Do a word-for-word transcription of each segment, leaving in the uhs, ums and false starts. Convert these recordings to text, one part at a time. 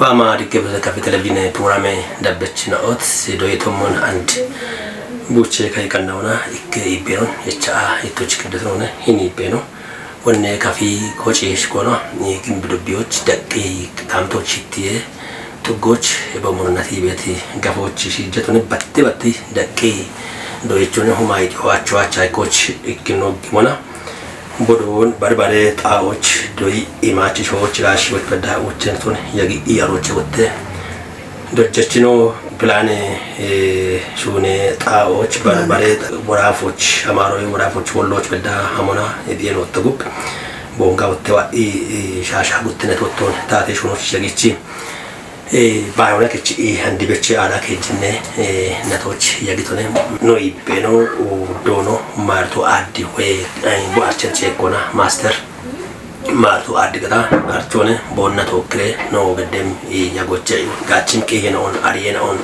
Ama dikke bata kafi televizhiine pirogiraame dabbechina'ot, sido yetommon and buche kai kanna'ona ikke ibbeno, echa a itoch kiddetrone hin ibbeno. Wonne kafi koci shkono, ni gimbi dubbiyoch, daqqi tamtoch hittiye, tuggoch, ebo murunati beti gafoch shijjetone batti batti daqqi doyechone humay oacho acha koch ikkino gimona. Bodoon, barbare, xaa'och, doyi, imaach, shooch, raashi, woch bedda, uchentun, yagi, i aroche wotte. Dojjechino, pilane, eh, shune, xaa'och, barbare, woraafoch, amaaroy, woraafoch, wolloch bedda, hamona, ebien wotte gup. Bonga wotte wa, i, i, shasha guttene totton, taate shunoch yagichi. Eh, bayona kechi, i, handi beche ala kejinne, eh, natoch yagitone. No ibbeno, u, dono, marto addi, we, eh, bo archen chekona, master. Marto addi gata, archone, bonna tokkire, no geddem, i, yagoche, gachim kehena on, ariena on.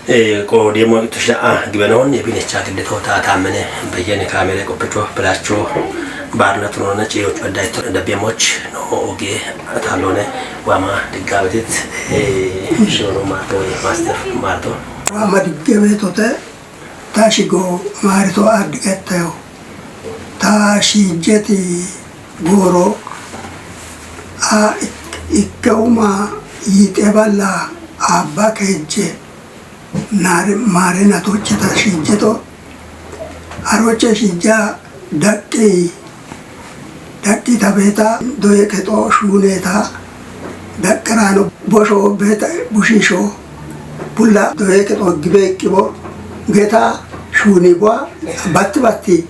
Eh, ko demo tusha, ah, gibena on, ebine cha gidde to ta, ta mene, bayene kamere ko pecho, pelacho, barna tunona, cheo, chwa dai to, da bemoch, no, oge, atalone, wama, diggabetit, eh, shono marto, eh, master, marto. Wama diggabetote, ta shigo, marito addi gettayo. Ta shijjeti goro, a, ik-, ikkeuma yite balla abba kejje. Nare, mare natoche ta shijjeto. Aroche shijja daqqi, daqqi ta beeta doye kexo shuuneta. Daqqirano bosho beeta bushisho. Bulla doye kexo gibe ikkibo. Geta shuuni boa batti batti.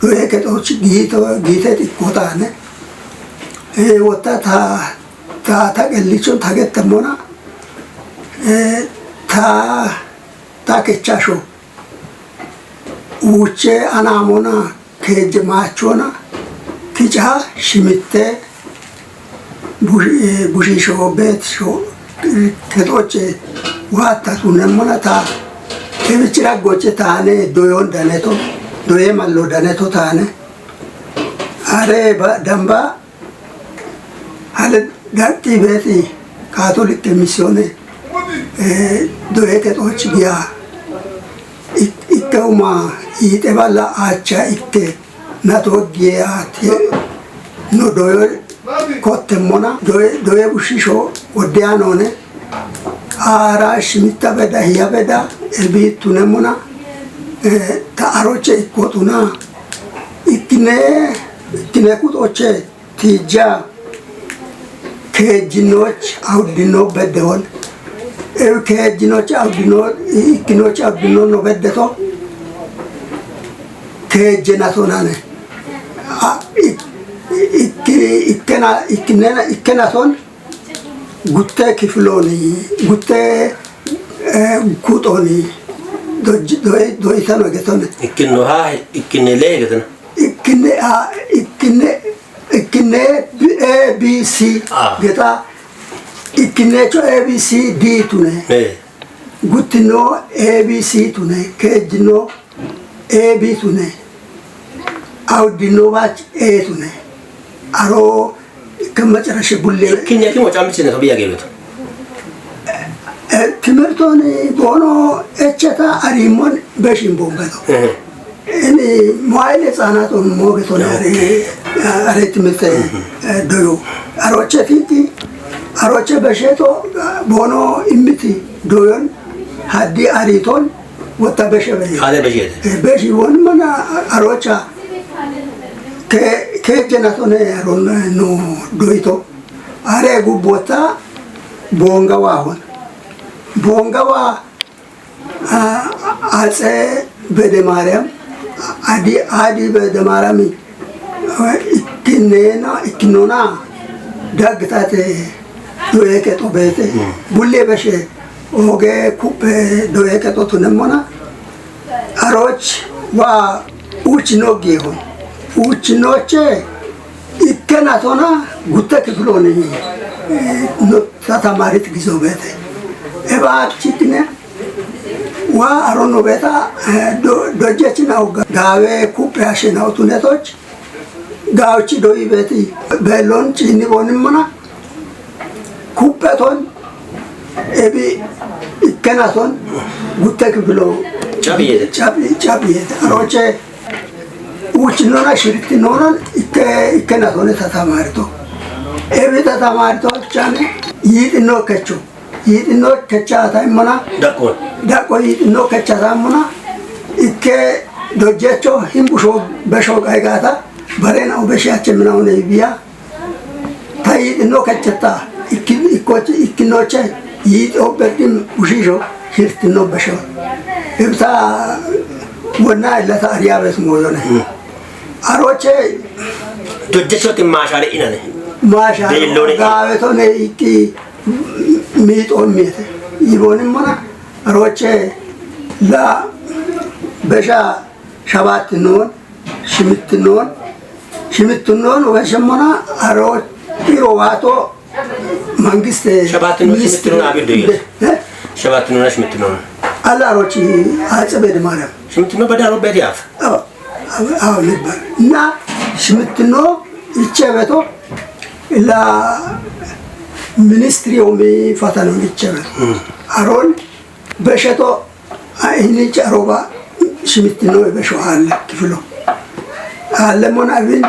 Doye kexoch giito, giite xikkotane. E, wotta ta, ta, ta qellichon ta gettemona. E, ta, ta kechasho. Uche anamona, keje machona, kicha shimitte, bu-, eh, bushisho, betisho, ketoche, wata tunemmona ta, kebichira goche tane, doyon daneto, doye mallo daneto tane. Are ba, damba, Hale daqqi beeti Kaatolikke Misiyoone, eh, doye kexoch giya ik-, ikke uma yiite balla acha ikke nato giya te no doyo kottemmona doye, doye bushisho woddeyanone ara shimitta beda hiya beda ebi tunemmona, eh, ta aroche ikkotuna ikkine, ikkine kuxoche Tija keejjinoch awdino beddeon. Ew keejjinoch awdino, ikkinoch awdino no beddeto. Keejjena tonane. A, ik-, ikki-, ikkena, ikkinena, ikkena ton gutte kifiloni, gutte, eh, kuxoni, doj-, doj-, dojitano getone. Ikkinoha, ikkine le getone. Ikkine A, ikkine, ikkine B, A B C Ah. Geta, ikkine cho A B C D tune. Eh. Guttino A B C tune, keejjino A B tune. Awdino bach A tune. Aro Kamacarashe bulle. Ikkine kimo camchine to biya gebeto. Eh, timirtoni bono echeta arimon beshin bombeto. Mhm. Ini moaile tsanaton mogeton are, are timirte, eh, doyo. Aroche titi, aroche besheto, bono imiti doyon, haddi ariton, wata beshe beye. Hade beshe. Eh, beshi won mana arocha ke, ke jenatone aron no doito. Are gubbota bonga wa hon. Bonga wa, a, Atse Bede Maryam, Adi, Adi Bede Maryam, ikkinena, ikkinona, dagtate doye kexo bete. Mm. Bulle beshe, oge kuppe doye kexo tunemona, aroch wa uchino gihon. Uchinoche, Ikkena tona gutte kifiloni, eh, no, ta tamarit gizo bete. Eba chikine, wa arono beta, eh, do, dojechina uga. Gawe kuppe ashena utunetoch, gawchi doyi beti, belon chini bonimana, kuppe ton, Ebi ikkenason gutte kifilo cabi yete. Cabi, cabi yete. Aroche uchinona shiriti nonon ikke, ikkenasone tatamarito. Ebi tatamarito chane yiitino kecho. Yiitino kecha taimona. Dako. Dako yiitino kecha taimona. Ikke dojecho himbusho besho gaigata. Barena ubeshi achemina one ibiya. Ta yiitino kecheta, ikki-, ikkoche, ikkinoche, yiitino beddim ushisho, hirtino besho. Ibta wonna illata ariyabes moyone. Mm. Aroche dojjechoti maashale inane. Maashale Beellone. Gaawetone ikki miixo miyete. Yibonim mona, aroche la besha shabaatinoon, shimitinoon, shimitinoon weshemmona aro iro waato mangiste Shabaatinoon ministri shimitinoon abiddo yete. Eh? Shabaatinoon shimitinoon. Alla arochi Atse Bede Maryam. Shimitinoon bada aro bedi af. Awo, awo, awo, nibbar. Na shimitinoon ichebeto la ministri omi fatano ichebeto. Hmm. Aron besheto a ini charoba shimitino besho halle kifilo. Halle mon abin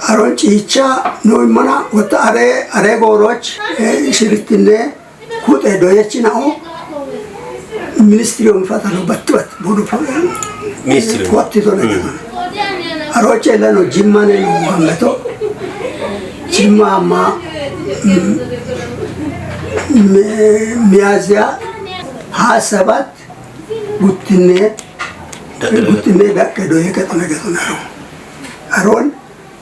aron ciicha no mana wata are, are goroch, eh, shiritine kute doyechina o ministri omi fatano batbat bodo fo. Ministri. Kwatti to ne. Mm. Aroche lano Jimma ne no Muhammeto. Jimma amma, mm, me-, Miyaziya ha sabat guttine, guttine dakke doye ketone ketone aron. Aron,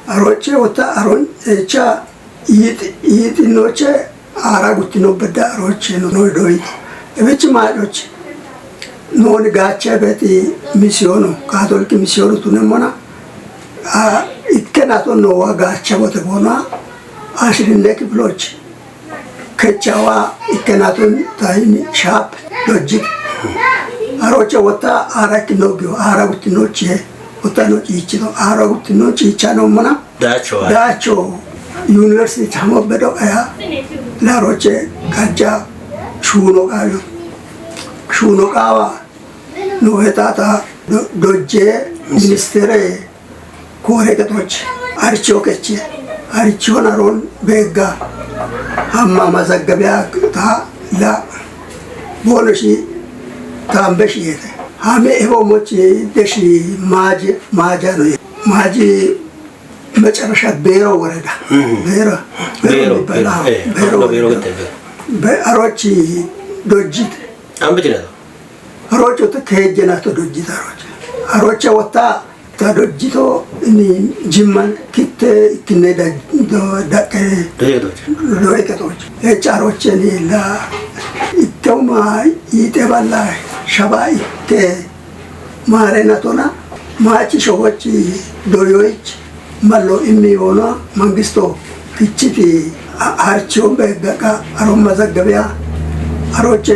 aroche wota aron, echa yit, yit noche ara guttino bedda aroche no, no doyi. Ebechi ma doche. Non gaacha beti misiono, Katoliki misiono tunemona. A, ikkenato nowa gaacha bote bona, ashirinde kifiloch. Kechawa ikkenaton taini shap dojjit. Aroche wota arak nogyo, ara guttinoche, wota no chichino, ara guttino chichano mona. Dacho. Dacho. University tamo bedo aya. La roche kaja shuno kayo. Shuno kawa. No hetata do-, dojje ministere kore ketoch. Archo keche. Archo naron bega. Amma mazagabya ta la. Bono shi tambe shi yete. Hame ebo mochi deshi maji, maja no. Maji መጨረሻ ቤሮ ወረዳ። እም። ቤሮ፣ ቤሮ ቤሮ፣ የሚባል፣ አዎ፣ ቤሮ፣ ቤሮ አሁን ነው ቤሮ ወረዳ። ቤተል። በ-፣ አሮች ዶጅት። አንብጅ ነው። አሮች ወጥ ከሄጀናቶ ዶጅት አሮች። አሮቼ ወጣ ታ ዶጅቶ እኒ ጅማን ክቴ ክኔ ዳ-፣ ዶ-፣ ዳቀ ዶይቀቶች። ዶይቀቶች። ኤች አሮቼ እኒ ላ ኢተውማ ይጤባላ ሸባ ኢቴ ማሬናቶና ማቺ ሾዎች ዶዮች መሎ እሚ ሆና መንግስቶ ትችት አ-፣ አርቺውን በህገቃ አሮን መዘገቢያ አሮቼ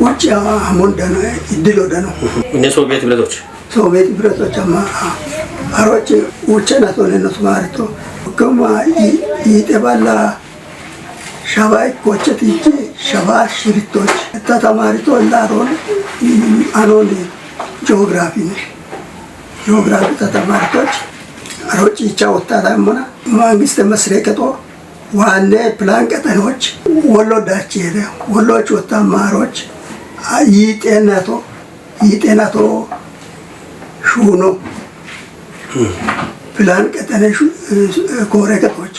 ውጭ አሞን ደነ እድሎ ደኖ። እነ ሶቪየት ህብረቶች። ሶቪየት ህብረቶች አማ አሮቼ ውጭ ናቶነ ነው ማርቶ ከማ ይ-፣ ይጠባላ ሸባይ ኮቸት ይቺ ሸባ ሽሪቶች እታ ተማሪቶ እንዳሮን አኖን ጂኦግራፊ ነሽ። ጂኦግራፊ ተተማሪቶች ሮጭ ይቻ ወጣታ መና መንግስት መስሪያ ቀጦ ዋኔ ፕላን ቀጠኖች ወሎ ዳች ሄደ ወሎች ወጣ ማሮች ይጤናቶ ይጤናቶ ሹኖ ፕላን ቀጠነ ሹ-፣ ኮሬ ቀጦች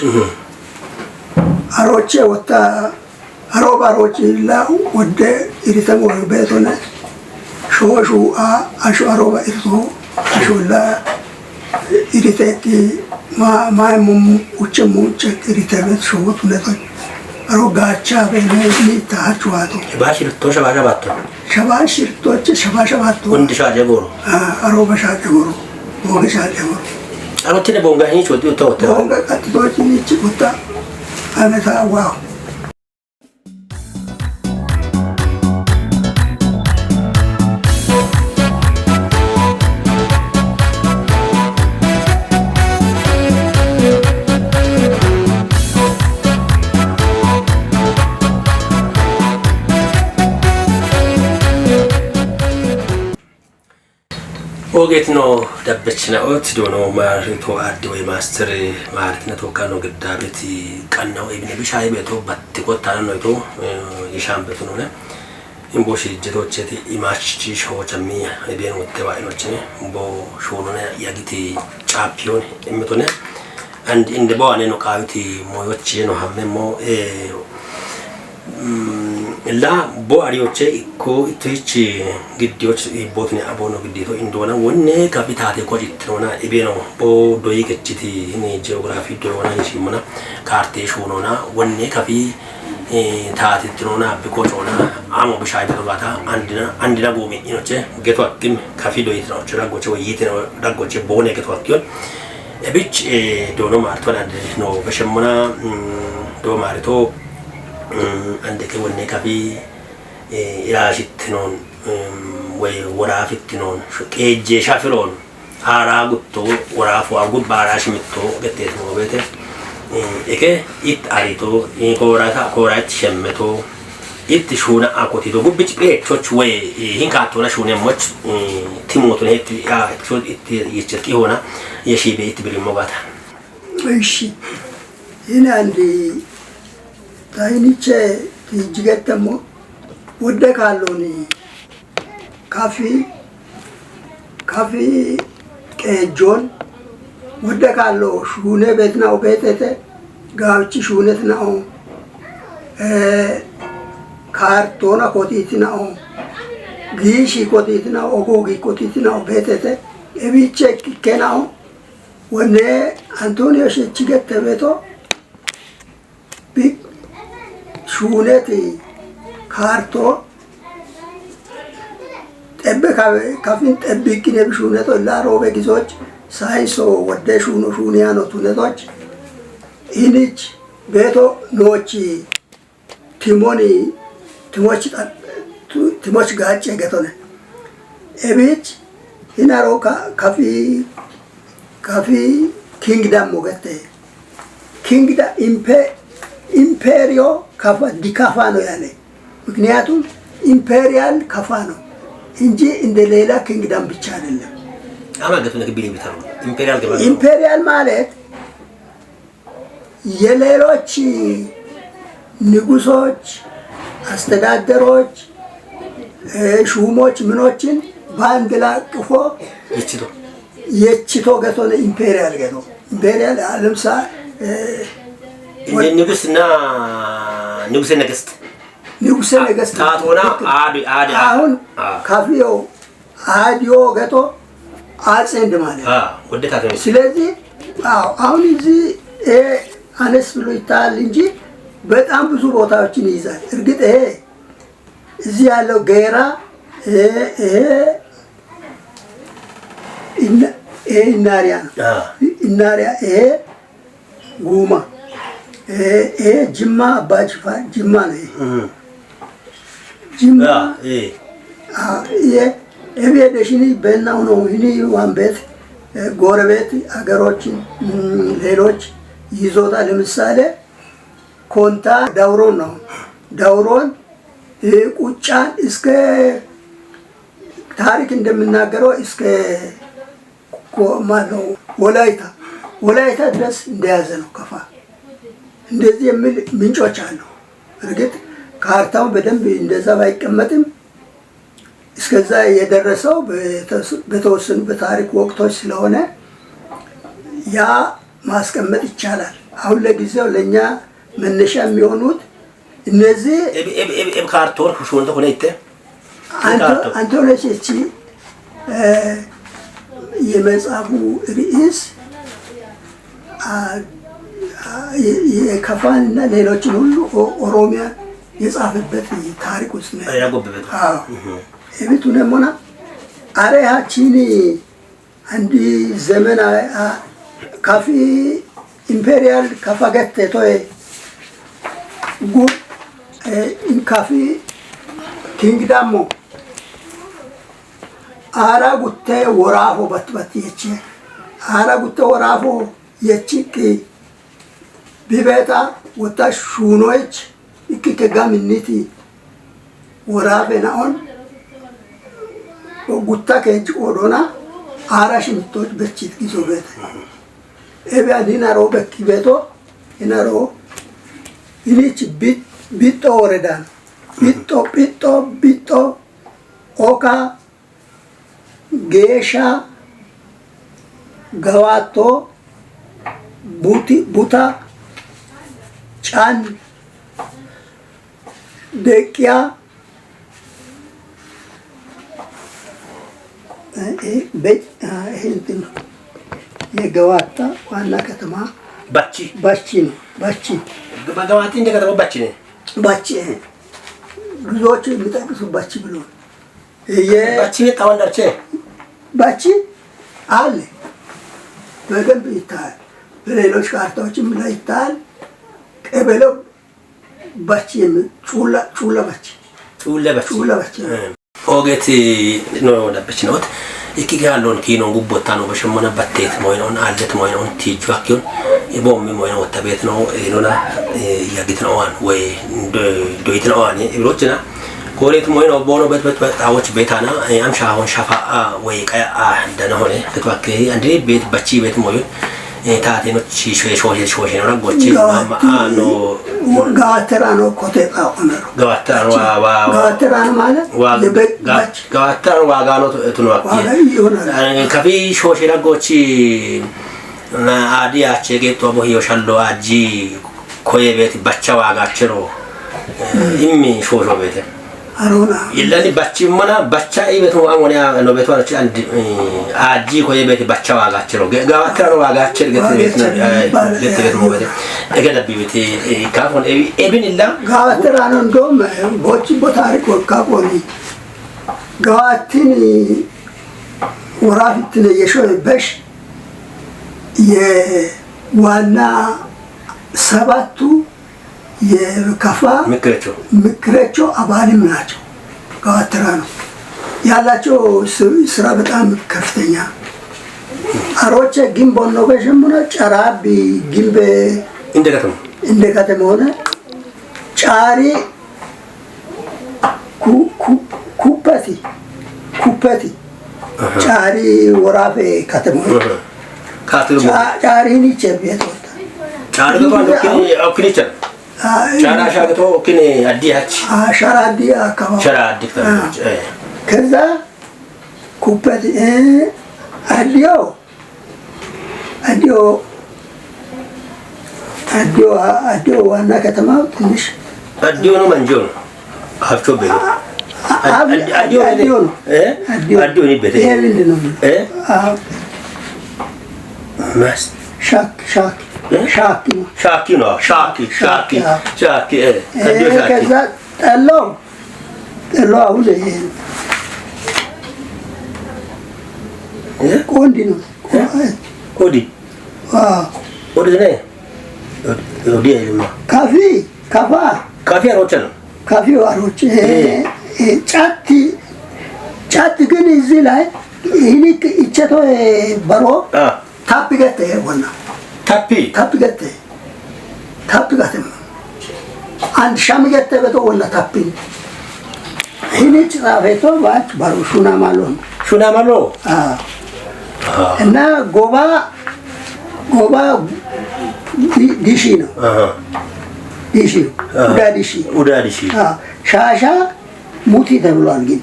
አሮቼ ወጣ አሮብ አሮች ላ ወደ ኢሪተም ወ ቤቶነ ሾሹ አ አሾ አሮባ ኢርቶ አሾላ ኢሪቴክ ማ-፣ ማይሙም ውጭ ሙጭ ኢሪተ ቤት ሾቱ ነቶች አሮ ጋቻ ቤነ ኒ ታች ዋቶ። ባሽር ቶሸ ባሸ ባቶ። ሸባ ሽርቶች ሸባ ሸባቶ። ወንድ ሻጀ ጎሮ። አ-፣ አሮባ ሻጀ ጎሮ። ወገ ሻጀ ጎሮ። አሮትነ ቦንጋ ሂች ወጥ ተወተ። ቦንጋ ቀጥቶች ሂች ወጣ። አነታ ዋው። Ogeetino dabbechina'ooti doono maarito addi woy maastere maaritina tookkaano giddaabeti qannaho ibine bisha ibeto batti qottaano noyito, eh, yishaambetu noone. Imbo shiijjetocheti imachichi shoochammi ibeen wotte waa'inochine. Imbo shoolone yagiti chaampiyooni immitone. And inde bo ane no qaawiti moyochi no hamme mo, eh, mm, la bo ariyoche ikko ittoyichi giddiyoch ibbotine abono giddito indona wonne kafi taate ko jittinona ibeno bo doyi gechiti ni geography doyona yishimuna kaarte shunona wonne kafi, eh, taate tinona biko chona amo bishai bito bata andina, andina gumi inoche geto akkim kafi doyi tinoche raggoche woyitino raggoche bone geto akkiyon. Ebich, eh, dono marto na de no beshemuna, mm, do marito, mm, ande ke wonne kafi, eh, ira shittinon, mm, we wora fittinon, shu-, qeejje shafiron, ara gutto, wora fo agu bara shimitto, gette no bete. Eh, eke it arito, eh, kora ta, kora it shemmeto, Itti shuuna akoti do gubbichi pheechoch woy, eh, hinkaattoona shuunemmoch, eh, timooton hetti, ah, itti shuun itti yichirki hoona, yeshiibe itti birimmo gaata. እሺ፣ ይህን አንድ ታይኒቼ ትጅገተሞ ወደ ካሎኒ ካፊ kafi qeejjoon wudde kaallo shuune beetinao beetete, gaawchi shuunetinao, eh, kaartoona kotiitinao, giishi kotiitinao, oguugi kotiitinao beetete, ebiiche ikkenao, wonne Antonio shechi gette beeto, Bi-, shuuneti kaarto xebbe kawe-, kafin xebbi ikkine bi shuuneto illa roobe gizoch saayinso wodde shuuno shuuniyano tunetoch inich beeto noochi timoni timoch xa-, tu-, timoch gaacce getone. Ebich hinaro ka-, kafi, kafi kingdom mo gette. Kingdom impe-, imperio kafa, dikafa ነው ያለ። ምክንያቱም ኢምፔሪያል ከፋ ነው እንጂ እንደ ሌላ ኪንግደም ብቻ አይደለም። አማገቱ ነገር ቢል የሚታወቅ ኢምፔሪያል ገባ ኢምፔሪያል ማለት የሌሎች ንጉሶች፣ አስተዳደሮች፣ እ፣ ሹሞች ምኖችን በአንድ ላይ አቅፎ ይችላል። የችቶ ገቶነ ኢምፔሪያል ገቶ ኢምፔሪያል ለምሳ-፣ እ፣ ንጉስና ንጉሰ ነገስት ንጉሰ ነገስት ታቶና ልክ ነው። አዲ፣ አዲ፣ አሁን አ። ካፍዮ አዲዮ ገቶ አጼ እንደማለት አ፣ ነው። ወደ ታቶ ስለዚህ አዎ፣ አሁን እዚህ ይሄ አነስ ብሎ ይታያል እንጂ በጣም ብዙ ቦታዎችን ይይዛል። እርግጥ ይሄ እዚህ ያለው ጌራ፣ ይሄ፣ ይሄ እነ-፣ ይሄ እናሪያ ነው። አ። እናሪያ፣ ይሄ ጉማ፣ ይሄ፣ ይሄ ጅማ አባ ጅፋር፣ ጅማ ነው ይሄ። እም። ጅማ፣ አ፣ ይሄ። አ፣ ይሄ፣ ይሄ ደሽኒ በናው ነው። ይሄ ዋን ቤት፣ እ፣ ጎረቤት አገሮችን፣ እም፣ ሌሎች ይዞታ፣ ለምሳሌ ኮንታ ዳውሮን ነው። ዳውሮን፣ እ፣ ቁጫን እስከ ታሪክ እንደምናገረው እስከ ኮ-፣ ማነው ወላይታ፣ ወላይታ ድረስ እንደያዘ ነው ከፋ። እንደዚህ የሚል ምንጮች አሉ። እርግጥ ካርታው በደንብ እንደዛ ባይቀመጥም እስከዛ የደረሰው በተወስ-፣ በተወሰኑ በታሪክ ወቅቶች ስለሆነ ያ ማስቀመጥ ይቻላል። አሁን ለጊዜው ለእኛ መነሻ የሚሆኑት እነዚህ ኤብ-፣ ኤብ-፣ ኤብ-፣ ኤብ ካርቶን ሁሹን ተኮነ ይተ አንተ-፣ ካርቶን። አንቶነሽ እቺ፣ እ፣ የመጽሐፉ ርዕስ፣ አ፣ አ፣ የ-፣ የከፋንና ሌሎችን ሁሉ ኦ-፣ ኦሮሚያ የጻፈበት ታሪክ ውስጥ ነው። ያጎበበት። አዎ። እህ። የቤቱ ነሞና አረ ያቺኒ አንዲ ዘመን አ-፣ አ-፣ ካፊ ኢምፔሪያል ካፋ ገቴ ቶዬ ጉ-፣ እ፣ ኢን ካፊ ኪንግዳሞ አራ ጉቴ ወራፎ በት በት የቼ አራ ጉቴ ወራፎ የቺ ቂ ቢቤታ ወታ ሹኖች እኪ ከጋም እኒቲ ወራቤ ናኦን ጉታ ከእጅ ቆዶና አራሽ ምቶች በቺት ጊዞ ቤት። ኤቢያ ዲናሮ በኪ ቤቶ፣ ይናሮ፣ ይኒች ቢጦ ወረዳን። ቢጦ፣ ቢጦ፣ ቢጦ፣ ኦካ፣ ጌሻ፣ ገዋቶ፣ ቡቲ፣ ቡታ፣ ጫን፣ ደቂያ፣ እ፣ እ፣ በ-፣ አ፣ ይሄ እንትን ነው። የገዋታ ዋና ከተማ ባቺ። ባቺ ነው። ባቺ። ገዋቲ እንደ ከተማ ባቺ ነው። ባቺ፣ እ። ብዙዎቹ የሚጠቅሱ ባቺ ብሎ ነው። የ- ባቺ ጣዋን ዳርቼ። ባቺ አለ። በደንብ ይታያል። በሌሎች ካርታዎችም ላይ ይታያል። ቀበሌው ባቺ የሚል ጩላ፣ ጩላ ባቺ። ጩላ ባቺ። ጩላ ባቺ። እ። ኦጌት ኖ ወዳበች ነውት። እኪ ጋሎን ኪኖን ጉቦታ ነው በሸመና በቴት ሞይኖን አለት ሞይኖን ቲጁ አኪዮን ቦም ሞይኖ ወታ ቤት ነው። ኖና ያግት ነው ዋን ወይ ዶ-፣ ዶይት ነው ዋን ብሎችና ኮሬት ሞይኖ ቦኖ በት በት በት አዎች ቤታና አምሻ አሁን ሸፋ ወይ ቀያ ደነ ሆነ ክትባክ አንድ ቤት በቺ ቤት ሞይኖ ታቴኖች ሾ-፣ ሾ-፣ ሾ-፣ ሾ-፣ ነው ረጎች ጋዋቲ-፣ ማማ፣ አ፣ ኖ። ጋዋተራ ነው ኮቴ ቃ ኦነሩ። ጋዋተራ ነው ዋ-፣ ዋ-፣ ዋ-፣ ጋዋተራ ነው ማለት ዋ-፣ የበግ ጋ-፣ ባች። ጋዋተራ ነው ዋጋ ነው ቱ-፣ ቱ ነው ዋጋ ይሆናል። አ፣ ከፊ ሾሽ ረጎች፣ አ፣ አዲ አቼ ጌጦ ቦሂዮ ሸሎ አጂ ኮየ ቤት በቻ ዋጋ ችሮ፣ አ፣ እም። ኢሚ ሾሾ ቤት። አሮና። ይለኒ ባቺ መና ባቻ ኢቤት ነው አሞን ያ ነው ቤቷ ነች። አንድ፣ እ፣ አጂ ኮ የቤት ባቻ ዋጋቸው ነው። ገ-፣ ጋዋትራ ነው ዋጋቸው ገት ቤት ነው። ዋጋቸው እ፣ ይባላል። ገት ቤት ነው ቤት። እገለቢ ቤት፣ እ፣ ካፎን ኤቢ-፣ ኤቢን ኢላ ጋዋትራ ነው። እንደውም ቦቺ ቦታሪክ ወካ ቆኒ ጋዋቲን ወራፊት የሾ በሽ የዋና ሰባቱ የከፋ ምክረቸው። ምክረቸው አባልም ናቸው። ጋዋትራ ነው ያላቸው ስ-፣ ስራ በጣም ከፍተኛ። አሮቼ ግንብ ሆኖ በሸሙና ጨራቢ ግንብ እንደ ከተማ። እንደ ከተማ ሆነ። ጫሪ ኩ-፣ ኩ-፣ ኩፐቲ፣ ኩፐቲ፣ አሃ። ጫሪ ወራፌ ከተማ። አሃ። ካትሉ ጫ-፣ ጫሪ ኒቸ ቤት ወጣ። ጫሪ ይሄ ኦኪኒ፣ አሁን ኦኪኒ ቸ። አ፣ ጫራ ሻግቶ ኦኪኒ አዲ ያች። አ፣ ሻራ አዲ አካባቢ። ሸራ አዲ ከተማ። አ። እ። ከዛ ኩፐቲ፣ እ፣ አዲዮ፣ አዲዮ፣ አዲዮ፣ አዲዮ ዋና ከተማው ትንሽ አዲዮ ነው መንጆ ነው። አፍቾ ቤት። አ-፣ አ-፣ አዲ-፣ አዲ-፣ አዲዮ አዲዮ ነው። እ? አዲዮ። አዲዮ ነው ቤት። ይሄ ምንድን ነው? እ? አ-፣ መስ- ሻክ፣ ሻክ፣ እ? ሻክ ነው። ሻኪ ነው። ሻኪ፣ ሻኪ፣ ሻኪ፣ አዎ። ሻኪ፣ እ። እ፣ አዲዮ ሻኪ። ከዛ ጠላው፣ ጠላው አሁን ይሄ ነው። እ? ቆንዲ ነው። እ? ቆንዲ። አዎ። ቆንዲ ነው። ወዲ፣ ወዲ አይልማ። ካፊ፣ ካፋ። ካፊ አሮቼ ነው። ካፊ አሮቼ። እ። እ፣ እ፣ ጫቲ፣ ጫቲ ግን እዚህ ላይ ይህን እቸቶ በሮ አ። ታፕ ገተ ወና። ታፒ? ታፕ ገተ። ታፕ ገተ። አንድ ሻም ገተ በቶ ወና ታፕ። ይህን ጻፌቶ ባች በሮ ሹና ማሎ ነው። ሹና ማሎ? አ። አ። እና ጎባ፣ ጎባ ዲ-፣ ዲሺ ነው። አሃ። ዲሺ፣ አሃ። ኡዳ ዲሺ። ኡዳ ዲሺ። አ፣ ሻሻ ሙቲ ተብሏል። ግን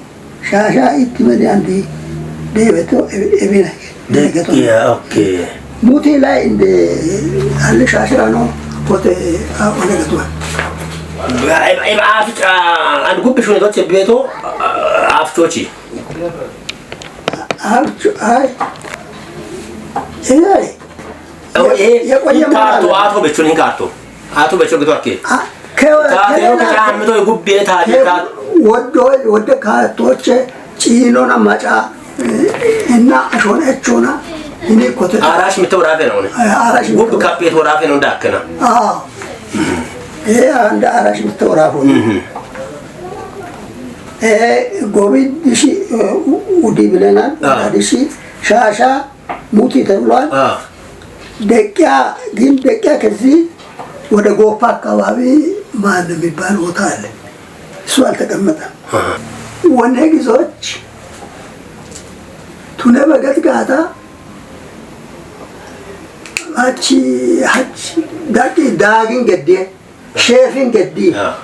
ሻሻ ኢትመድ አንድ ደበቶ ኤቤና ደቂያ፣ ኦኬ። ሙቲ ላይ እንደ አለ ሻሽራ ነው። ኮቴ፣ አ፣ ወደ ገቷል። አይ፣ አይ፣ አፍጫ፣ አንድ ጉብሽ ሁኔታዎች ቤቶ፣ አፍቾቺ። አብቹ፣ አይ፣ ይሄ አዎ፣ ይሄ የቆየ ሂንካርቶ፣ ማለት ነው። አቶ በቹን ሂንካርቶ፣ አቶ በቹ ግቶ አኬ። አ፣ ከ-፣ ታቴ ነው ከሌላ ከጫምቶ ጉቤ ታቴ ከ-፣ ታ- ወዶ፣ ወደ ካቶቼ ጪኖና ማጫ እና አሾነ እቾና እኔ ኮተ አራሽ ምተው ራፌ ነው። አራሽ ጉብ ምተው ካፔት ወራፌ ነው እንዳከና። አዎ። ይሄ አንድ አራሽ ምተው ራፎ ነው። እህ። እ፣ ጎቢት ዲሺ፣ እ፣ ኡ-፣ ኡዲ ብለናል። አዎ። ዲሺ ሻሻ ሙቲ ተብሏል። አዎ። ደቂያ ግን፣ ደቂያ ከዚህ ወደ ጎፋ አካባቢ ማን የሚባል ቦታ አለ። እሱ አልተቀመጠም። አሃ። ወኔ ግዞች Tune beget gaata, achi, achi, daqi daagin geddiye, sheefin geddi. Ya.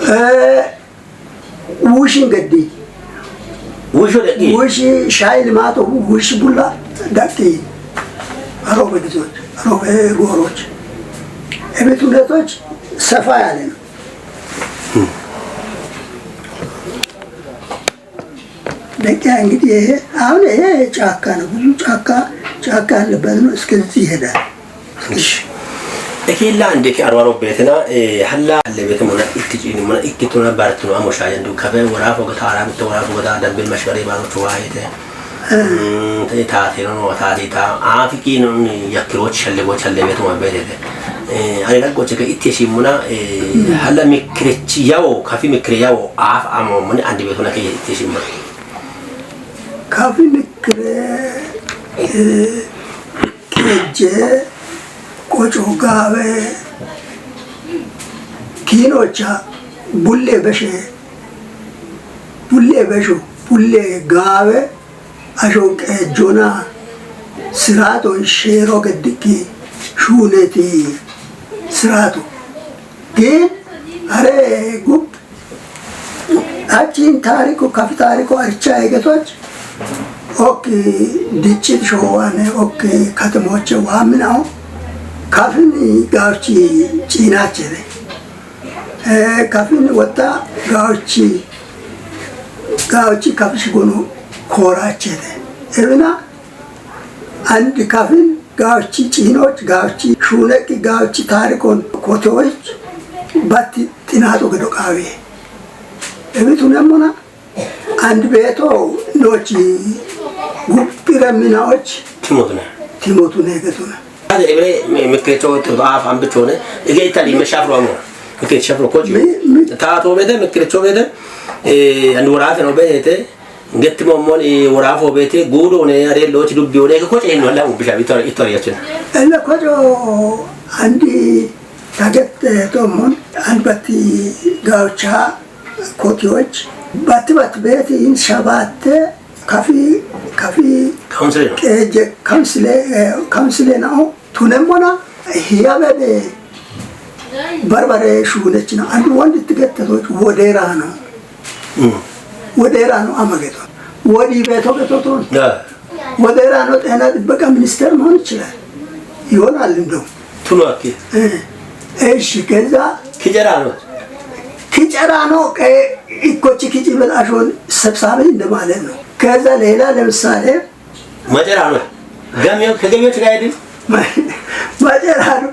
Eh, wushin geddi. Wushu daqi? Wushi shayi limato, wushi bulla daqi. Arobe gizoch, arobe goroch. Ebe tunetoch sefa yale no. Deqiya, እንግዲህ ይሄ አሁን ይሄ ጫካ ነው። ብዙ ጫካ፣ ጫካ ያለበት ነው። እስከዚህ ይሄዳል። እሺ። Ekilla ande ke arwaro betena, eh, halla alle bete mona itti cini mona itti tuna bartino amo shayan du kabe wara foga tara bitte wara foga da dambil mashwari baro chuwa hete. Mm, te ta te no ta te ta. Afiki no yakiro challe go challe bete mo bete. Eh, ari la go cheke itti shimuna, eh, halla mikrechi yawo, kafi mikre yawo, af amo mona ande bete na ke itti shimuna. Kafi mikre, eh, qeejje, qoco gaawe, kiinocha, bulle beshe, bulle besho, bulle gaawe, asho qeejjona, siraato sheero geddikki, shuuneti siraato. Gin, are gub Achin taariku, kafi taariku archa egetoch, ok dichit showane, ok katemoche waminao, kafin gauchi chinacheve. Eh, kafin wata gauchi, gauchi kafish gonu koracheve. Evina, and kafin gauchi chinoch, gauchi shuneki, gauchi taarikon kotoch, bati tinato gedo qawe. Ebi tunemona, and beto nochi gupira minaoch Timotune. Timotune getuna. Ade ebre me, me kecho to af ambe chone. Ege itali me shafro amo. Me ke shafro kochi. Mi, mi Ta to bede, me kecho bede. Eh, and wara no bede. Gettimo mon i wara fo bete gudo ne are lo ti dubbi one ko ce no la u bisha bitor itor yacin. Ella kojo andi taget, eh, to mon and bati gaucha kotiwach. Bati bat beti in shabate kafi, kafi Council no. Keje council, eh, council na o. Tunemona hiya bebe barbare shunechina. And wandi tigette to wodera no. Mm. ወደ ኢራኑ አመገቶ ወዲ ቤቶ ገቶቶን Yeah. ወደ ኢራኑ ጤና ጥበቃ ሚኒስቴር መሆን ይችላል ይሆናል። እንደው Tuno akki. እ፣ እሺ፣ ከዛ Kijerano. ኪጨራ ነው። ቀ-፣ ኢኮች ኪጭ በጣሾን ሰብሳቢ እንደማለት ነው። ከዛ ሌላ ለምሳሌ Macerano. Gamiyo, kegamiyo tiga edin? Macerano.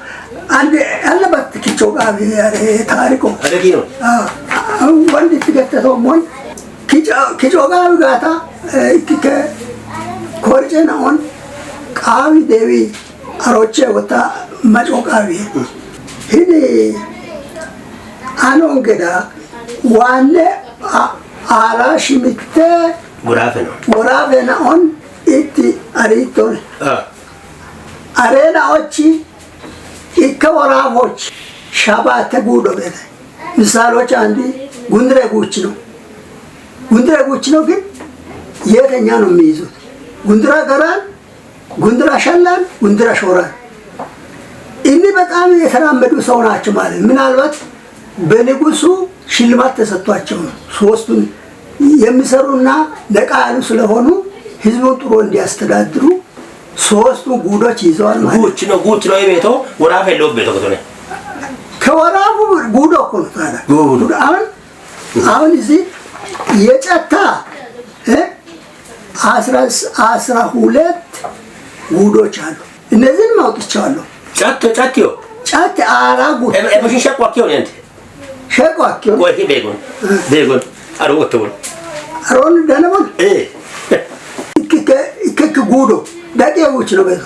Ande, alla bat kicho gabi, are, tariko. Are kino? Ah, ah, wandi tiga te to mon. Kicho, kicho gabi gata, eh, kike, korje na on, qawi dewi, aroche wata, macho qawi. Hini, ano ngeda, wane, a, ara shimitte, Burafe no. Burafe na on, Itti ariittoon. Ah. Areena ochi ikka woraafoch shabaate guudo bete. Misaaloch አንድ ጉንድሬ ጉች ነው። ጉንድሬ ጉች ነው ግን የተኛ ነው የሚይዙት። ጉንድራ ገራን፣ ጉንድራ ሸላን፣ ጉንድራ ሾራን። እኒህ በጣም የተራመዱ ሰው ናቸው ማለት ምናልባት በንጉሱ ሽልማት ተሰጥቷቸው ነው። ሶስቱን የሚሰሩና ነቃ ያሉ ስለሆኑ ህዝቡን ጥሩ እንዲያስተዳድሩ ሶስቱ ጉዶች ይዘዋል ማለት ነው። ጉች ነው፣ ጉች ነው የቤቶ ወራፍ የለውም ቤቶ ከተሆነ ከወራፉ ጉዶ እኮ ነው ታዲያ። ጉዶ። ጉዶ። አሁን፣ አሁን እዚህ የጨታ፣ እ? አስራ፣ አስራ ሁለት ጉዶች አሉ። እነዚህን አውጥቼዋለሁ። ጫት፣ ጫት ይኸው። ጫት አራጉ። ኤ-፣ ኤ-፣ ሸቋ ኪሆን ያንተ? ሸቋ ኪሆን። ወይ ቤጎን። እ። ቤጎን። አሮ ወጥተውን። አሮን ደነቦን። እ። ክክ፣ ክክ ጉዶ። ደቄዎች ነው በዛ።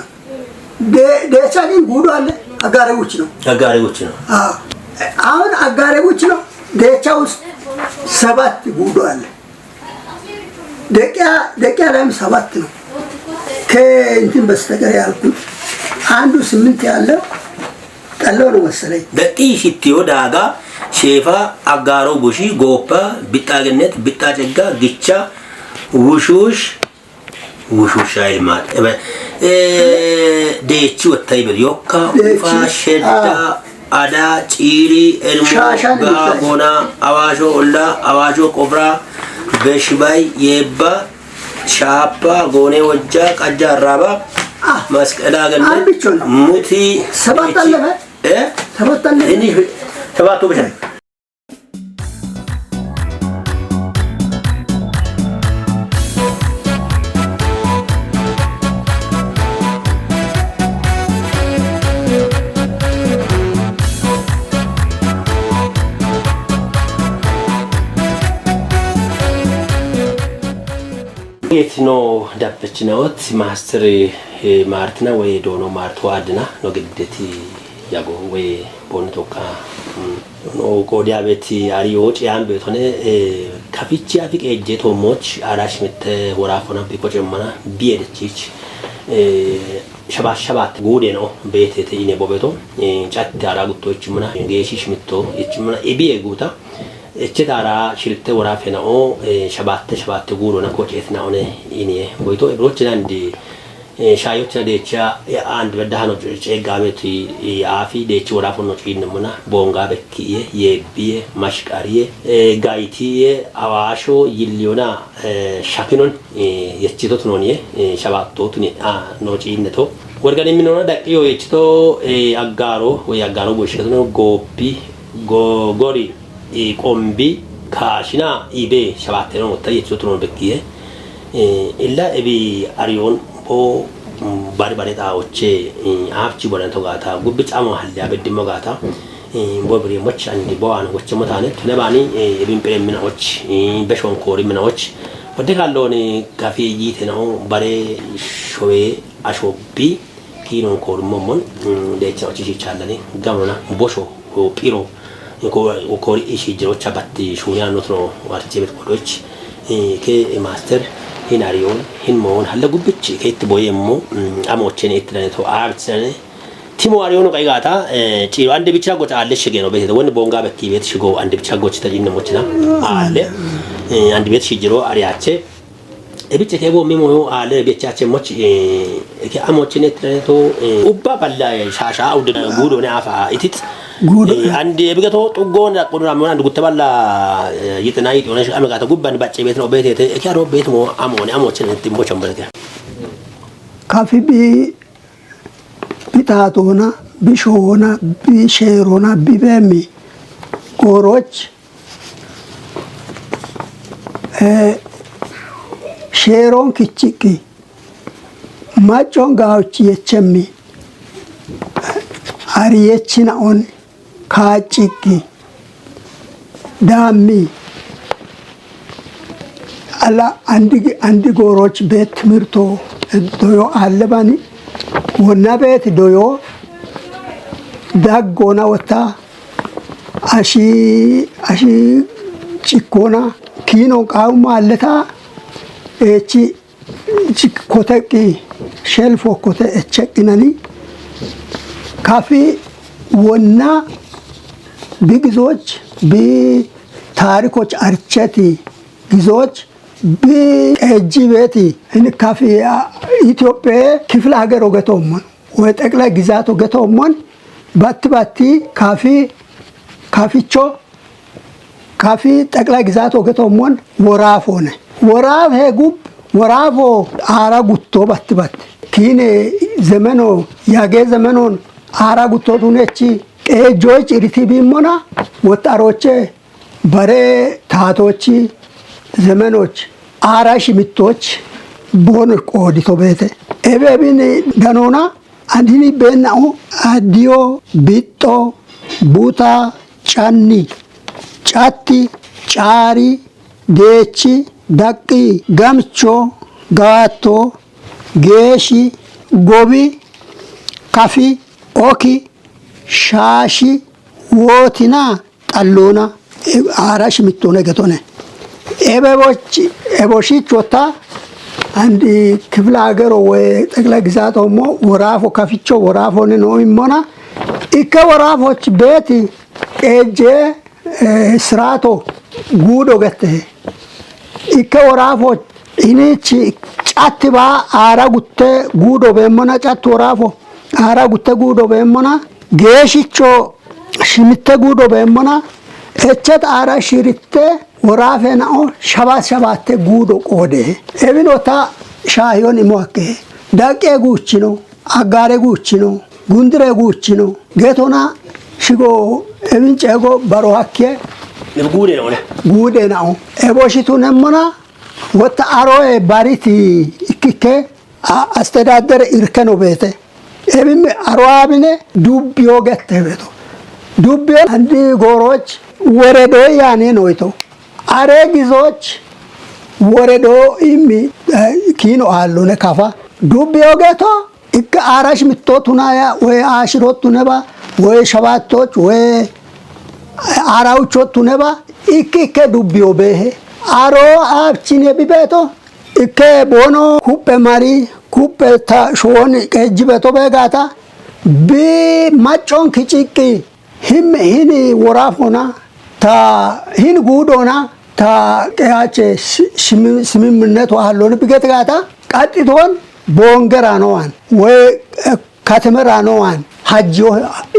ደ-፣ ደቻ ግን ጉዶ አለ። አጋሬዎች ነው። አጋሬዎች ነው። አዎ። አሁን አጋሬዎች ነው። ደቻ ውስጥ ሰባት ጉዶ አለ። ደቂያ፣ ደቂያ ላይም ሰባት ነው። ከእንትን በስተቀር ያልኩት አንዱ ስምንት ያለው ጠለው ነው መሰለኝ። Daqqi shittiyo daaga, sheefa, aggaaro bushi, gooppa, bixxaagennet, bixxaa cegga, gicha, wushuush, Wushusha ilmaati. Ebe, eh, deechi wotta ibe yokka, deechi, ufa, shedda, ah, ada, ciiri, ermo, shaashan gaa, gona, awaasho olla, awaasho qofra, beshibay, yeebba, shaappa, goone wojja, qajja arraaba, ah, masqala genne, an bichon. Muti, sabat deechi, allafa? Eh? Sabat allafa? Ini, sabatu bishan. Yetino dabbechinaot master, eh, Martina wey doono Marto adina no giddeti yago wey bonni tokka, mm, no qoodiya beeti ariyo ciyan beetone, eh, kafichi afi qeejje toomoch arash mitte woraafona biko cemmana biyedechich, eh, shabaat shabaat guude no beetete ine bobeto, eh, catti ara gutto ichimana, geeshish mitto ichimana ibiye guuta. Echetara shilte worafe na'o, eh, shabatte, shabatte guuro na koche et na'one inie. Boito ebroche nandi, eh, shayoche na decha, eh, and bedahano cegabe ti, eh, afi dechi worafono cin mona, bonga bekkiye, yebbiye, mashkariye, eh, gaitiye, awasho, yiliona, eh, shakinon, eh, yechito tunonie, eh, shabatto tuni, ah, no cin to. Worgani minona daqiyo yechito, eh, aggaro, we aggaro boshito no gopi, go-, gori, i qombi kaashina ibe shabatteno wotta yechiso tunon bekkiye. Eh, illa ebi ariyon bo, mm, bari bari ta oche, eh, afchi bolan to gata, gubbi chamo halya beddimo gata. Eh, bo biri moch andi bo an woche motane, tune bani, eh, ebin pere mina och, eh, beshon kori mina och. Wode kalloni kafi yite no bare showe ashobi. Kinon korummo mon, mm, decha ochishi challani, gamona, bosho, o piro, ko, o kori ishi jiro chabatti shuni anno tro warche bet kodoch, eh, ke, eh, master, hin ariyon, hin mon, halla gubbich, ke it boyemmo, mm, amochen it dane to arts dane, timo ariyon qaigata, eh, ciro ande bicha gocha alle shigeno bete, woni bonga bekki bet shigo, ande bicha gochita jinne mochina, alle, eh, ande bet shijiro ariache, Ebiche ke bo mi mo ale ebiche ache moch, eh, ke amo chine to, eh, ubba balla, eh, sha, sha, ude gudo ne afa itit. Gudo. Eh, andi ebiga to, to go na kono mo andi gutta balla, eh, yitna yit ona shi amiga to gubban bacce bet no bete te, ke aro bet mo amo ne amo chine timbo chambal ke. Kafi bi, bi tatona, bi shona, bi sherona, bi bemi. Goroch, eh, sheeroon kichiqqi, maccoon gaawchi yechemmi, hari yechina'on kaacciqqi, daammi, ala andi, andi gooroch beet timirto doyo allebani, wonna beeti doyo daggoona wotta, Ashi, ashi cikkona kinon qauma alleta, echi cik-, koteqqi shelfo kote echeqqinani kafi wonna bi gizoch, bi taarikoch archeti gizoch, bi qeejji beeti hin kafi, a, Itophiya kifla hager ogetomon, we xeqlay gizaat ogetomon, batti batti kafi, kaficho, kafi xeqlay gizaat ogetomon woraafone. Woraaf he gub, woraafo aara gutto batti batti. Kiine zemeno, yage zemenon aara gutto tunechi, qeejjoy ciriti bimmona, wottaroche bare taatochi zemenoch, aara shimittoch bono qoodito beete. Ebe bin danona, Andini benna'o, addiyo, bixxo, buta, canni, catti, caari, deechi, daqqi, gamcho, gaatto, geeshi, gobi, kafi, oki, shaashi, wootina, xalloona, e, aara shimittoona egetone. Ebe boch-, eboshich wotta, andi kifla hagero we xeqlay gizatommo woraafo kaficho woraafone no immona, ikke woraafoch beeti qeejje, e, siraato guudo gette. Ikke woraafoch Inichi catti ba aara gutte guudo beemmona, catti woraafo aara gutte guudo beemmona, geeshicho shimitte guudo beemmona, echet aara shiritte woraafenao shabaat shabaatte guudo qoode. Ebinota shaahiyon imo hakke. Daqqe guuchino, aggaare guuchino, gundire guuchino, getona shigo ebin ceego baro hakke Guude noone. Guude nao. Ebo shitunemmona, wotta aroe bariti ikkikke a-, አስተዳደር እርከን ነው ቤተ። Ebime aro abine dubbiyo gette beto. Dubbiyo andi gooroch woredo yaane noito. Are gizoch woredo immi, eh, kiino aallone kafa. Dubbiyo geto ikke arash mitto tunaya, woy ashiro tuneba, woy shabattoch, woy arawucho tuneba, ikke ikke dubbiyo behe. Aro abchine bibeto, ikke bono kuppe mari, kuppe ta shoni qejji beto begata, bi maccon kiciqqi, him hini worafona, ta hin guudona, ta qeyache si-, simi-, simimminneto aalloni biget gata, qaxxiton boongeranowan, woy, eh, katemeraanowan, hajjo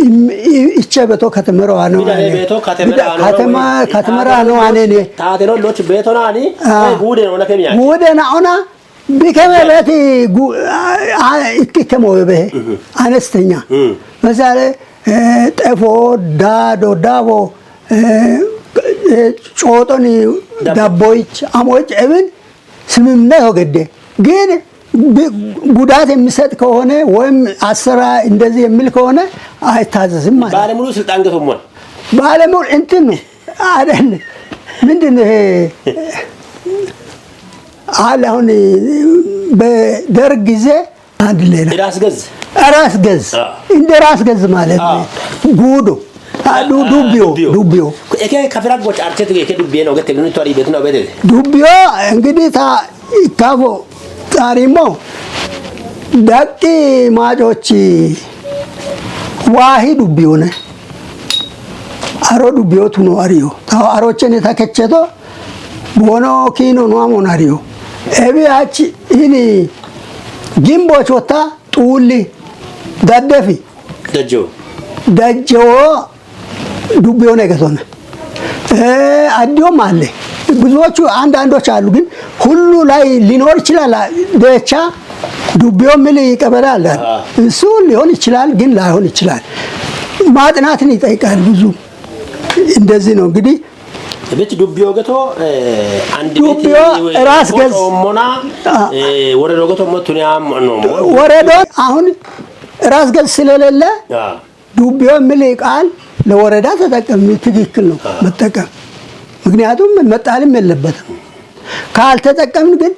im-, i-, ichche beto katemeraanowan. Bidane beto katemeraanowan. Bida-, katema-, woy, katemeraanowan ene. Taateno loch betonani, Ah. woy guude noona kemiya. Guude naona, bikeme beti gu-, a-, a-, ikki kemo be. Mhm. Anestenya. Mm. Mesale, eh, xefo, daado, dabo, eh, eh, cootoni, Dabo. Dabboich, amoich, ebin, ስምምነት ወገደ ግን ብ-፣ ጉዳት የሚሰጥ ከሆነ ወይም አሰራ እንደዚህ የሚል ከሆነ አይታዘዝም ማለት ነው። ባለሙሉ ስልጣን ገቶሟል። ባለሙሉ እንትን ነው አይደል? ምንድን ነው ይሄ? አለ አሁን በደርግ ጊዜ አንድ ሌላ ራስ ገዝ። ራስ ገዝ። አዎ። እንደ ራስ ገዝ ማለት ነው። አዎ። ጉዶ። አ፣ ዱ-፣ አዎ፣ ዱቢዮ፣ ዱቢዮ። ዱቢዮ። ኤኬ ከፍራግ ጎች አርቸት ኤኬ ዱቢዮ ነው ገት ምን ቷሪ ቤት ነው ቤት። ዱቢዮ እንግዲህ ታ-፣ ይካፎ ጣሪሞ ዳቂ ማጮች ዋሂ ዱቢዮ ነ። አሮ ዱቢዮ ቱኖ አሪዮ። ታው አሮችን የተከቸቶ ቦኖ ኪኖ ኖ አሞን አሪዮ። ኤቢ አች ሂኒ ጊምቦች ወታ ጡሊ፣ ደደፊ፣ ደጀዎ። ደጀዎ ዱቢዮ ነገቶነ። እ፣ አዲዮም አለ። ብዙዎቹ አንዳንዶች አሉ፣ ግን ሁሉ ላይ ሊኖር ይችላል። ደቻ ዱቢዮ ሚል ቀበሌ አለ። አዎ። እሱ ሊሆን ይችላል፣ ግን ላይሆን ይችላል። ማጥናትን ይጠይቃል ብዙ። እንደዚህ ነው እንግዲህ። ብች ዱቢዮ ገቶ፣ እ፣ አንድ ቤት ዱቢዮ ራስ ገዝ። ሞና፣ አ- እ፣ ወረዶ ገቶ ሞቱን ያም ነው። ወረዶ አሁን ራስ ገዝ ስለሌለ አ። ዱቢዮ የሚል ቃል ለወረዳ ተጠቀም ትክክል ነው አ። መጠቀም። ምክንያቱም መጣልም የለበትም። ካልተጠቀምን ግን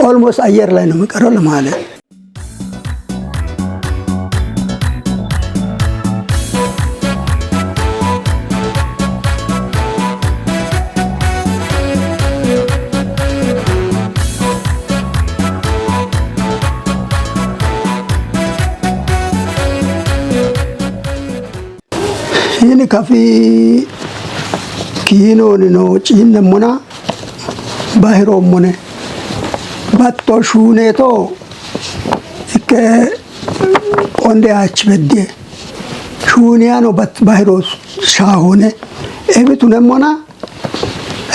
ኦልሞስት አየር ላይ ነው የሚቀረው ለማለት። Hini kafi kiinoni no ciinne mona bahiro mone. Batto shuuneeto ikke qonde achi bedde. Shuuniyano bat-, bahiro shaahone. Ebi tune mona,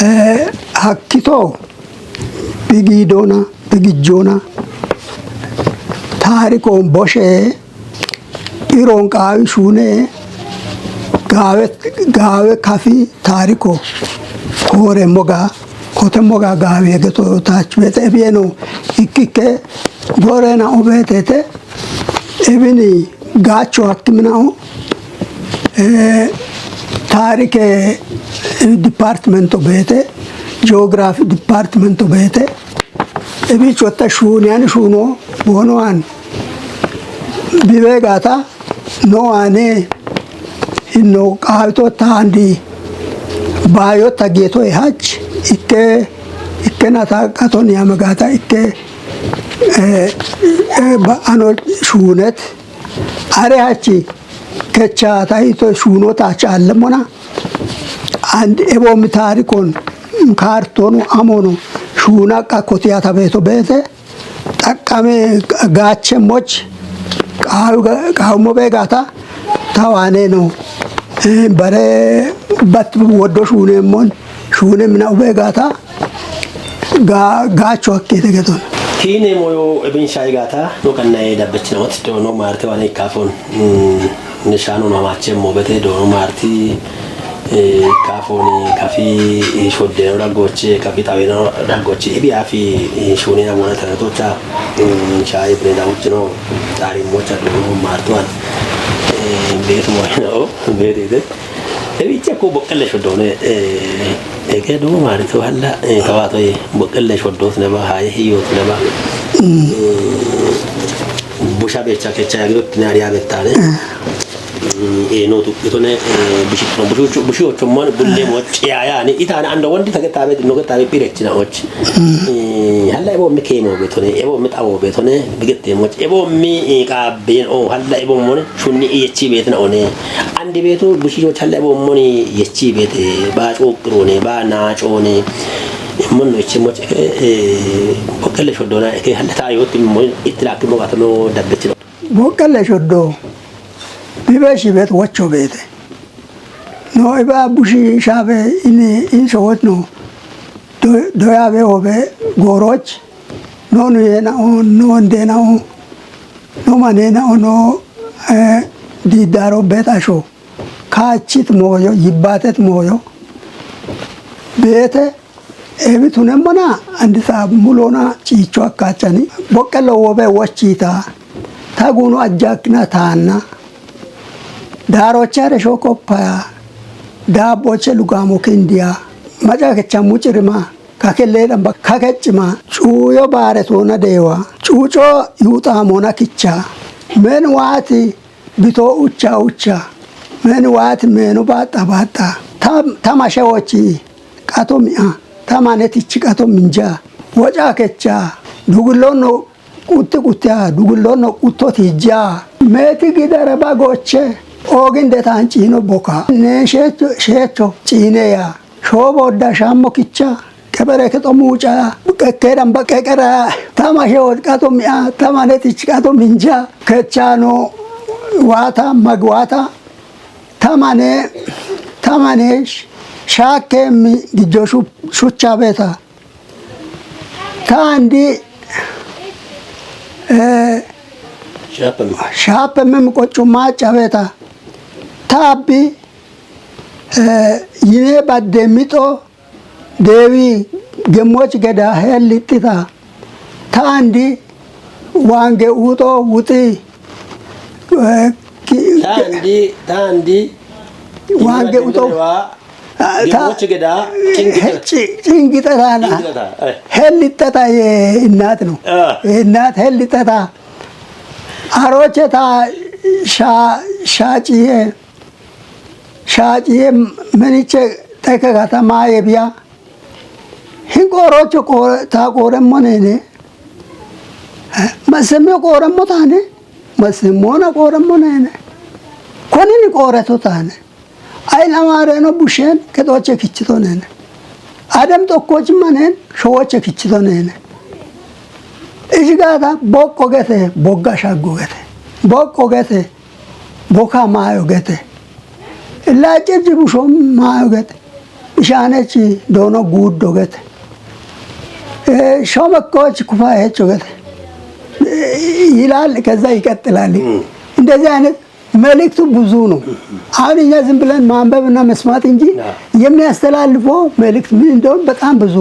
eh, hakkito bigiidona, bigijjona. Taarikon boshe Iron qaawi shuune gaawe, gaawe kafi taariko koore moga, kote moga gaawe geto taach beete ebiye no ikkikke goore na obeetete ebini gaacho hakkiminao, eh, taarike, eh, dipartimento beete, geography dipartimento beete, ebicho ta shuuniyan shuuno boono an bibe gaata no ane hinno qaawito taandi baayo ta geeto e hach ikke, ikke na ta qaton yame gaata ikke, eh, eh, ba ano shuunet are hachi kecha ta ito shuuno ta cha allemona and ebo mi taarikon kaartonu amono shuuna qa kotiya ta beeto beete, xaqqame gaachemmoch qaawu ga-, qaawummo beegaata ta waane no. Eh, bare bat woddo shuuneemmon, shuune mina ubeegaata ga-, gaacho hakkeete gedon. Kiine moyo ebin shayi gaata, no kannaye dabbechinamot, do no maarte waane ikkafon. Mm, nishano no amache mobete, do no maarti, eh, ikkafoni, kafi, eh, shoddeno daggoche, kafi xaweno daggoche, ibi afi, eh, shuunina mona tanatocha, mm, shayi bire dawuchino, xaari mocha do no maartuwan. Eh, beetu moyino, beetu ite. Ebiche ko boqqelle shoddone, eh, eke do maarito halla, eh, kawato, eh, boqqelle shoddoot neba, haye hiyot neba. Eh, busha becha kecha yagirot ne ariya bettane. Mm, eh, no tu, itone, eh, bushi, bushi, bushi ocho mon bulle mo, ya, ya, ni, itane ando wondi tage tabe, no tage pire china och. Eh, halla ebo mi kemo betone, ebo mi tawo betone, bigette mo, ebo mi, eh, ka ben o, halla ebo mon, shunni iyechi betna one. Andi betu bushi yo challe ebo moni yechi bete, ba chokro ne, ba na chone. Mon no ichi mo, eh, eh, boqqelle shoddona, ke halla ta yo tim mo, itira kimo gatano dabbechino. Boqqelle shoddo. Bibe shibet wacho beete. No iba bushi shabe ini in showot no. Do, do yabe obe goroch. No no yena o, no ndena o. No manena o, no, eh, didaro bet asho. Kaachit mooyo, yibbaatet mooyo. Beete, ebi tunemmona, andi saa mulona ciicho akkaachani. Boqqello wobe wochchiita. Ta guuno ajjaakkina taanna. Daaroche haresho koppaya. Daabboche lugaamo kindiya. Maca kecha mucirima. Kakelleedhan ba kakecima. Cuuyo baare toona deewa. Cuuco yuuxaamoona kicha. Men waati Bito ucha ucha. Men waati meno baaxa baaxa. Ta, ta mashe wochi qato mi'a. Ta mane tichi qato minja. Woca kecha. Dugullono qutti quttiya. Dugullono qutto tijja. Meti gidara ba goche. Ogin de tancino boka. Ne shecho, shecho. Cineya. Shobo da shammo kicha. Kebere ke xomuuca, qeqqeedhan ba qeqera, tama shewot qato mi'a, tama netich qato minja, kechano waata, magwaata, tamane, tamane sh-, shaakke mi gijjo shu-, shuchcha beeta. Taandi, eh, shaappe mi. Shaappe mi qoccumma cabeta. Taabbi, eh, yine badde mixo, Deewi gemmoch geda hellixxita. Taandi waange uxo wuxi, eh, ki-, taandi, taandi, waange uxo, ah, ta-, gemmoch geda, eh, cingixita. Ci-, cingixita na. Cingixita, eh. Hellixxita ye innat no. Ah. Innat hellixxita. Aroche ta sha-, shaciye. Shaaciye meniche teke katama yebiya. Hin qoorocho qoore, ta qooremmo neene. Eh, massemiyo qooremmo taane. Massemmona qooremmo neene. Konini qooreto taane. Ay lamaareno bushen kexoche kichito neene. Adem tokkochi manen showoche kichito neene. Isi gaata boqqo gete, bogga shaggo gete. Boqqo gete, boka maayo gete. Laacce jibusho maayo gete. Ishaanechi doono guuddo gete. Eh, shomekkochi kufa hecho gete. Eh, ይላል፣ ከዛ ይቀጥላል። Mm. እንደዚህ አይነት መልእክቱ ብዙ ነው። አሁን እኛ ዝም ብለን ማንበብና መስማት እንጂ ያ። የሚያስተላልፈው መልእክት ምን እንደሆነ በጣም ብዙ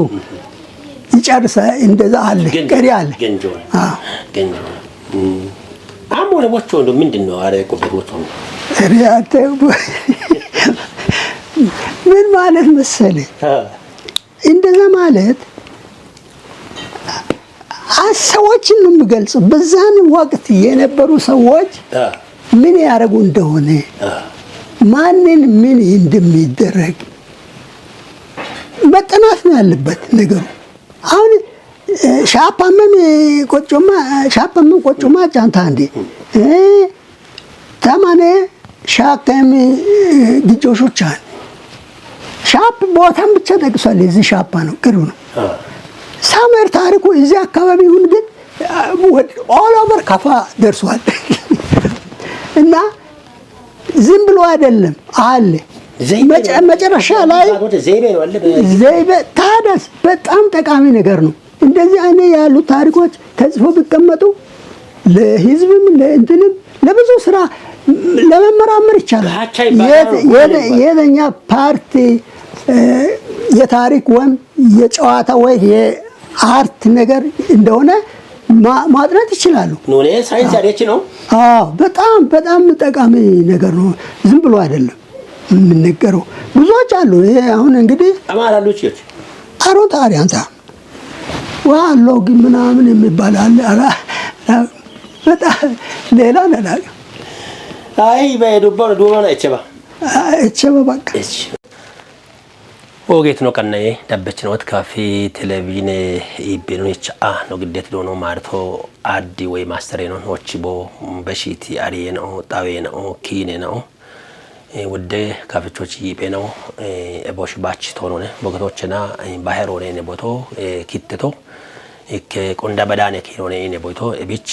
ይጨርሳል። እንደዛ አለ፣ ገንጆ፣ ቀሪ አለ። ገንጆ ነው። አዎ። ገንጆ ነው። እም። አሞ ለቦቾ እንደው ምንድን ነው? አረ፣ ቁበት ቦቾ ነው። እኔ አንተ ምን ማለት መሰለህ? አ። እንደዛ ማለት አ-፣ ሰዎችን ነው የሚገልጸው። በዛን ወቅት የነበሩ ሰዎች አ። ምን ያደርጉ እንደሆነ፣ አ። ማንን ምን እንደሚደረግ መጠናት ነው ያለበት ነገሩ። አሁን፣ እ፣ ሻፓምም ቆጮማ፣ ሻፓምም ቆጮማ ጫንታ እንዴ? እ፣ ተማነ ሻከም፣ እ፣ ግጆሾቻን ሻፕ ቦታም ብቻ ጠቅሷል። የዚህ ሻፓ ነው፣ ቅርብ ነው። አ። ሳሙኤል ታሪኩ እዚህ አካባቢ ይሁን ግን all over ከፋ ደርሷል። እና ዝም ብሎ አይደለም አለ። መጨረሻ ላይ ዘይቤ ታደስ በጣም ጠቃሚ ነገር ነው። እንደዚህ አይነት ያሉ ታሪኮች ተጽፎ ቢቀመጡ ለህዝብም ለእንትንም ለብዙ ስራ ለመመራመር ይቻላል። የትኛ ፓርቲ የታሪክ ወይም የጨዋታ ወይ የአርት ነገር እንደሆነ ማጥናት ይችላሉ። ሳይንስ ያደች ነው። በጣም በጣም ጠቃሚ ነገር ነው። ዝም ብሎ አይደለም የምንነገረው። ብዙዎች አሉ። ይሄ አሁን እንግዲህ አማራ ልጆች አሮን ታሪ አንተ ዋሎ ግን ምናምን የሚባል አለ። በጣም ሌላ ነላቅ አይ በዱባ ዱባ ነው እቸባ እቸባ በቃ Ogeetino qannaye dabbechinoot kafi televizhiine iibbinonicha a no giddeeti doono maarito addi woy maastere no noochi bo beshiti ariye no xawe no kiine no wudde kafichochi yiiphe no eboshi bachi toonone bogetochena baheroone ne boto kitteto ikke qonda badaane kiinone ine boyto ebich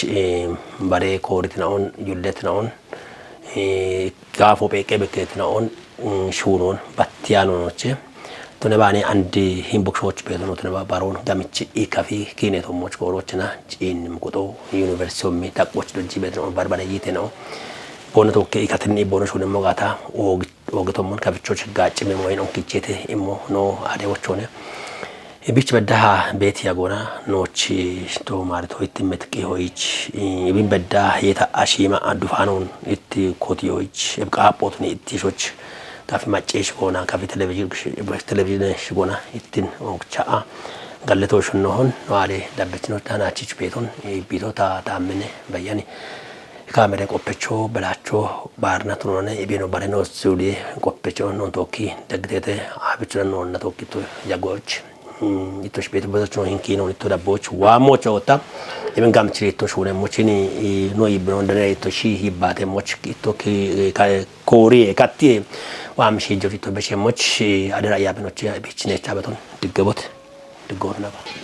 bare kooritinaon yulletinaon gaafo pheeqqe bekkeetinaon shuunoon battiyaanonoche tone baane andi hinbukshooch beetono tone baroon gamichi ikafi kiinetommoch koorochina ciinnim quxo yuniversiommi taqqoch dojji beetino barbare yiiteno bono tokke ikatinni bono shuunemmo gaata oogitommon kafichoch gaaccime moyin onkichete immo no adewochone Ibich beddaha beeti yagona noochi to maarito ittimmet qihoyich ibin bedda yeta ashima addufaanon itti kotiyoyich ibqaaphootni itti shoch kafi macceesh goona kafi televizhiine shigona ittin ookcha'a galletoo shunnohon noaade dabbechino tanaachich beeton ibbito ta taammine bayyani Kaamere qoppecho belacho baarna tunone ibino bareno suulie qoppecho non tokki dagdete abichuna nonna tokki to jagoch itto shibet bozocho hinki non itto dabboch wa mocho otta ibin gamchiri itto shune mochini no ibino dane itto shi hibate moch itto ki kori katti wa amshi jori to beshe moch adara ya binoche bichine chabaton diggebot diggot naba